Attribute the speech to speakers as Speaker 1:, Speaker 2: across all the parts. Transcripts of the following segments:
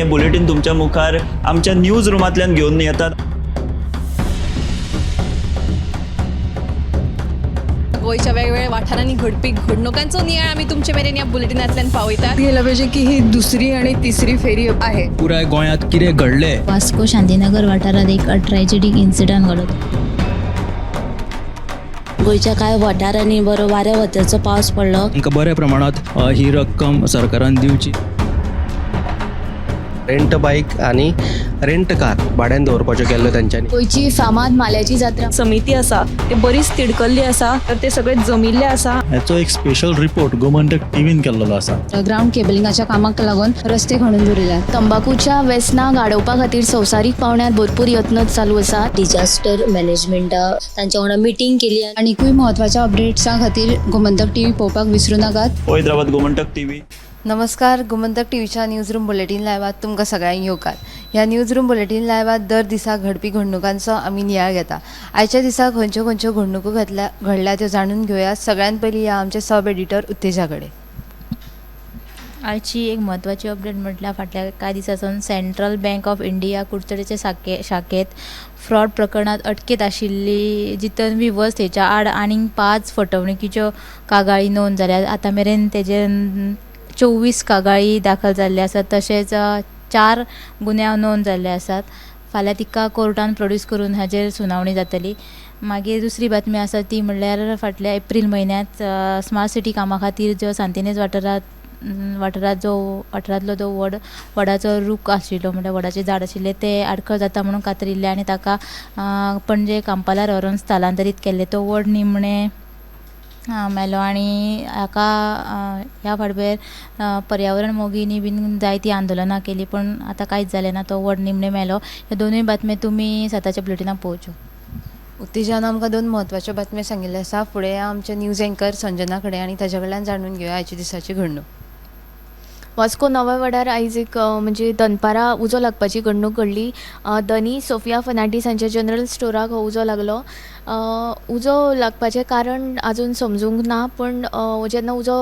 Speaker 1: हें बुलेटीन तुमच्या मुखार आमच्या न्यूज रुमांतल्यान घेवन येतात.
Speaker 2: गोंयच्या वेगवेगळ्या वाठारांनी घडपी घडणुकांचो नियाळ आमी तुमचे मेरेन ह्या बुलेटिनांतल्यान पावयतात.
Speaker 3: गेलं पाहिजे की ही दुसरी आणि तिसरी फेरी आहे.
Speaker 4: पुराय गोंयांत कितें घडलें.
Speaker 5: वास्को शांतीनगर वाठारात एक ट्रॅजेडीक इन्सिडंट घडलो.
Speaker 6: गोंयच्या कांय वाठारांनी बरो वाऱ्या वताचो पावस पडलो.
Speaker 4: तांकां बऱ्या प्रमाणांत ही रक्कम सरकारान दिवची.
Speaker 7: रेंट बायक आनी रेंट कार भाड्यान दवरपाच्यो केल्ल्यो तेंच्यांनी.
Speaker 3: गोंयची फामाद माल्याची जात्रा.
Speaker 8: समिती आसा ते बरीच तिडकल्ली आसा, तर ते सगळे जमिल्ले आसा.
Speaker 9: हाचो एक स्पेशल रिपोर्ट गोमंतक टीव्हीन केल्लो आसा.
Speaker 3: ग्रावंड केबलिंगाच्या कामाक लागून रस्ते खणून दवरिल्यात.
Speaker 10: तंबाकूच्या वेसनाक आडोवपा खातीर संवसारीक पांवड्यार भरपूर यत्न चालू आसात.
Speaker 6: डिजास्टर मॅनेजमेंटा तांच्या वांगडा मिटींग केली.
Speaker 3: आनीकूय म्हत्वाच्या अपडेट्सां खातीर गोमंतक टीव्ही पळोवपाक विसरूं नाकात.
Speaker 1: पळयत रावात गोमंतक टीव्ही.
Speaker 3: नमस्कार, गोमंतक टीव्हीच्या न्यूज रूम बुलेटीन लायव्हात तुमकां सगळ्यांक येवकार. ह्या न्यूज रूम बुलेटीन लायव्हात दर दिसा घडपी घडणुकांचो आमी नियाळ घेता. आयच्या दिसा खंयच्यो खंयच्यो घडणुको घडल्या त्यो जाणून घेवया. सगळ्यात पयलीं ह्या आमचे सब एडिटर उत्तेजा कडेन.
Speaker 5: आयची एक म्हत्वाची अपडेट म्हटल्यार फाटल्या कांय दिसां सावन सेंट्रल बँक ऑफ इंडिया कुडचडेचे शाखेंत फ्रॉड प्रकरणांत अटकेंत आशिल्ली जितन वी वस्त हेच्या आड आनीक 5 फटवणुकीच्यो कागाळी नोंद जाल्यात. आतां मेरेन तेजे 24 कागाळी दाखल जाल्ले आसात, तशेंच 4 गुन्यांव नोंद जाल्ले आसात. फाल्यां तिका कोर्टान प्रोड्यूस करून हाजेर सुनावणी जातली. मागीर दुसरी बातमी आसा ती म्हणल्यार फाटल्या एप्रील म्हयन्यांत स्मार्ट सिटी कामा खातीर ज्यो सांतिनेज वाठारांतलो जो वडाचो रूख आशिल्लो, म्हणल्यार वडाचें झाड आशिल्लें, तें आडखळ जाता म्हणून कातरिल्लें आनी ताका पणजे कांपालार व्हरून स्थलांतरीत केल्लें. तो वड निमणें मेलो आनी हाका ह्या फाटभुंयेर पर्यावरण मोगींनी बीन जायतीं आंदोलनां केलीं, पूण आतां कांयच जालें ना, तो वड निमणें मेलो. ह्यो दोनूय बातम्यो तुमी 7च्या बुलेटिनाक पळोवच्यो.
Speaker 3: उत्तेजान आमकां 2 म्हत्वाच्यो बातम्यो सांगिल्ल्यो आसा. फुडें आमचे न्यूज एंकर संजना कडेन आनी ताच्या कडल्यान जाणून घेवया आयच्या दिसाची घडणूक.
Speaker 10: वास्को नव्या वाड्यार आयज एक म्हणजे दनपारां उजो लागपाची घडणूक घडली. दनी सोफिया फर्नांडीस हांच्या जनरल स्टोराक हो उजो लागलो. उजो लागपाचें कारण आजून समजूंक ना, पूण जेन्ना उजो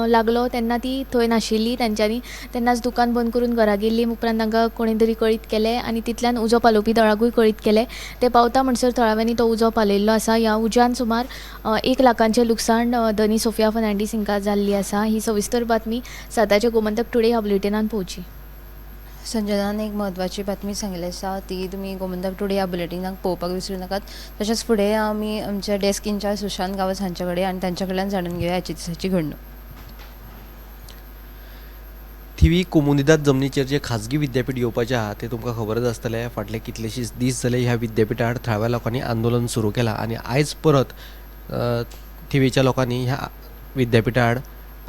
Speaker 10: लागलो तेन्ना ती थंय नाशिल्ली तेंच्यांनी, तेन्नाच दुकान बंद करून घरा गेल्ली. उपरांत तांकां कोणें तरी कळीत केलें आनी तितल्यान उजो पालोवपी दळाकूय कळीत केलें. ते पावता म्हणसर थळाव्यांनी तो उजो पालयल्लो आसा. ह्या उज्यान सुमार 1 लाखांचें लुकसाण दनी सोफिया फर्नांडीस हांकां जाल्ली आसा. ही सविस्तर बातमी 7च्या गोमंतक टुडे ह्या बुलेटिनान पळोवची.
Speaker 3: संजनान एक म्हत्वाची बातमी सांगिल्ली आसा, ती तुमी गोमंतक टुडे ह्या बुलेटिनाक पळोवपाक विसरूं नाकात. तशेंच फुडें आमी आमच्या डेस्क इन्चार्ज सुशांत गांवस हांच्या कडेन आनी तांच्या कडल्यान जाणून घेवया आयच्या दिसाची घडणूक.
Speaker 7: थिवी कोमुनिदाद जमनीचेर जे खाजगी विद्यापीठ येवपाचें आहा तें तुमकां खबरच आसतलें. फाटले कितलेशेच दीस जाले ह्या विद्यापिठा आड थळाव्या लोकांनी आंदोलन सुरू केलां आनी आयज परत थिवीच्या लोकांनी ह्या विद्यापिठा आड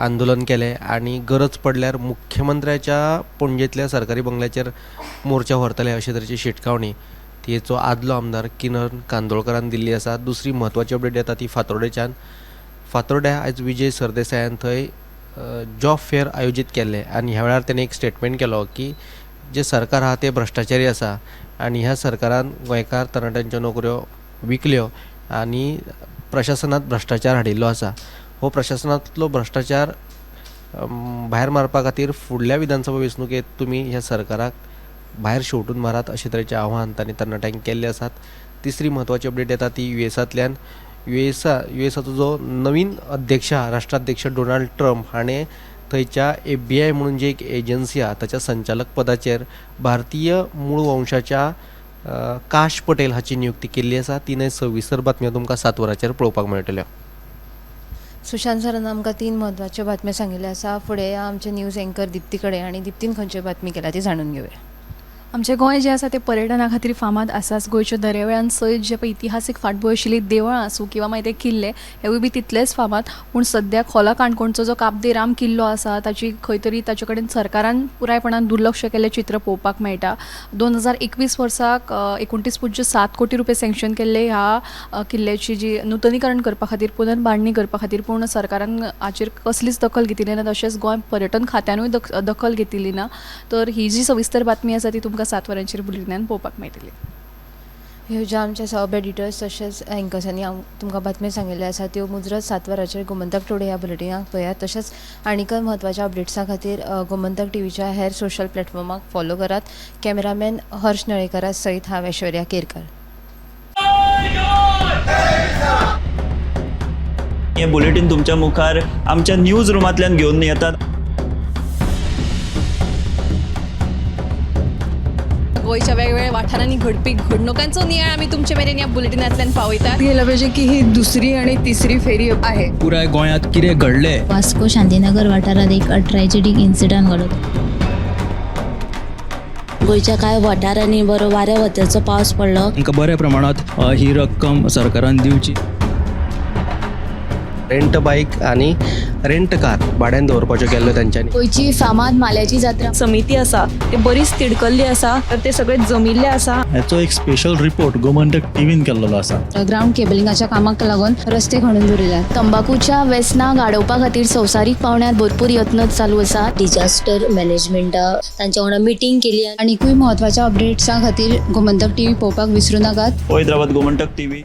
Speaker 7: आंदोलन केलें आनी गरज पडल्यार मुख्यमंत्र्याच्या पणजेंतल्या सरकारी बंगल्याचेर मोर्चा व्हरतले अशे तरेची शिटकावणी थियेचो आदलो आमदार किरण कांदोळकरान दिल्ली आसा. दुसरी म्हत्वाची अपडेट येता ती फातोर्डेच्यान. फातोर्ड्या आयज विजय सरदेसायान थंय जॉब फेअर आयोजीत केल्लें आनी ह्या वेळार तेणें एक स्टेटमेंट केलो की जें सरकार आहा तें भ्रश्टाचारी आसा आनी ह्या सरकारान गोंयकार तरणाट्यांच्यो नोकऱ्यो विकल्यो आनी प्रशासनांत भ्रश्टाचार हाडिल्लो आसा. हो प्रशासनांतलो भ्रश्टाचार भायर मारपा खातीर फुडल्या विधानसभा वेंचणुकेंत तुमी ह्या सरकाराक भायर शेवटून मारात अशे तरेचें आव्हान तांणी तरणाट्यांक केल्लें आसात. तिसरी म्हत्वाची अपडेट येता ती युएसांतल्यान. युएसाचो जो नवीन अध्यक्ष आहा, राष्ट्राध्यक्ष डोनाल्ड ट्रम्प हाणें थंयच्या FBI म्हणून जी एक एजन्सी आहा ताच्या संचालक पदाचेर भारतीय मूळ वंशाच्या काश पटेल हाची नियुक्ती केल्ली आसा. तिनय सविस्तर बातम्यो तुमकां 7 वरांचेर पळोवपाक मेळटल्यो.
Speaker 3: सुशांत सरान आमकां 3 म्हत्वाच्यो बातम्यो सांगिल्ल्यो आसा. फुडें आमचे न्यूज एंकर दिप्ती कडेन आनी दिप्तीन खंयच्यो बातमी केल्या ती जाणून घेवया.
Speaker 2: आमचें गोंय जें आसा तें पर्यटना खातीर फामाद आसाच. गोंयच्या दर्यावेळान सयत जे पळय इतिहासीक फाटभूंय आशिल्ली देवळां आसूं किंवां मागीर ते किल्ले हेवूय बी तितलेच फामाद. पूण सद्या खोला काणकोणचो जो काब दे राम किल्लो आसा ताची खंय तरी ताचे कडेन सरकारान पुरायपणान दुर्लक्ष केल्लें चित्र पळोवपाक मेळटा. 2021 वर्साक 29.7 कोटी रुपये सँक्शन केल्ले ह्या किल्ल्याची जी नुतनीकरण करपा खातीर, पुनर्बांदणी करपा खातीर, पूण सरकारान हाचेर कसलीच दखल घेतिल्ली ना. तशेंच गोंय पर्यटन खात्यानूय दखल घेतिल्ली ना. तर ही जी सविस्तर बातमी आसा ती तुमकां 7 वरांचेर बुलेटिनान पळोवपाक मेळटली.
Speaker 3: ह्यो ज्या आमच्या सब एडिटर्स तशेंच एंकर्सांनी तुमकां बातम्यो सांगिल्ल्यो आसा त्यो मुजरत 7 वरांचेर गोमंतक टुडे ह्या बुलेटिनाक पळयात. तशेंच आनीकय म्हत्वाच्या अपडेट्सां खातीर गोमंतक टीव्हीच्या हेर सोशल प्लॅटफॉर्माक फॉलो करात. कॅमेरामॅन हर्ष नळेकरा सयत हांव ऐश्वर्या केरकर.
Speaker 1: हें बुलेटीन तुमच्या मुखार आमच्या न्यूज रुमांतल्यान घेवन येतात.
Speaker 2: गोंयच्या वेगवेगळ्या वाठारांनी घडपी घडणुकांचो नियाळ आमी तुमचे मेरेन ह्या बुलेटिनांतल्यान पावयतात.
Speaker 8: गेला पाहिजे की ही दुसरी आणि तिसरी फेरी आहे.
Speaker 4: पुराय गोंयांत कितें घडलें
Speaker 5: वास्को शांतीनगर वाठारांत एक ट्रॅजेडीक इन्सिडंट घडलो.
Speaker 6: गोंयच्या कांय वाठारांनी बरो वाऱ्या वताचो पावस पडलो.
Speaker 4: तांकां बऱ्या प्रमाणांत ही रक्कम सरकारान दिवची.
Speaker 7: रेंट बायक आनी रेंट कार भाड्यान दवरपाच्यो केल्ल्यो तेंच्यांनी.
Speaker 10: गोंयची फामाद माल्याची जात्रा
Speaker 8: समिती आसा ते बरीच तिडकल्ली आसा, तर ते सगळे जमिल्ले आसा.
Speaker 9: हाचो एक स्पेशल रिपोर्ट गोमंतक टीव्हीन केल्लो आसा.
Speaker 3: ग्रावंड केबलिंगाच्या कामाक लागून रस्ते खणून दवरिल्यात.
Speaker 10: तंबाखूच्या वेसनाक आडोवपा खातीर संवसारीक पावंड्यार भरपूर यत्न चालू आसात.
Speaker 6: डिजास्टर मॅनेजमेंटा तांच्या वांगडा मिटींग केली.
Speaker 3: आनीकूय म्हत्वाच्या अपडेट्सां खातीर गोमंतक टीव्ही पळोवपाक विसरूं नाकात.
Speaker 1: पळयत रावात गोमंतक टीव्ही.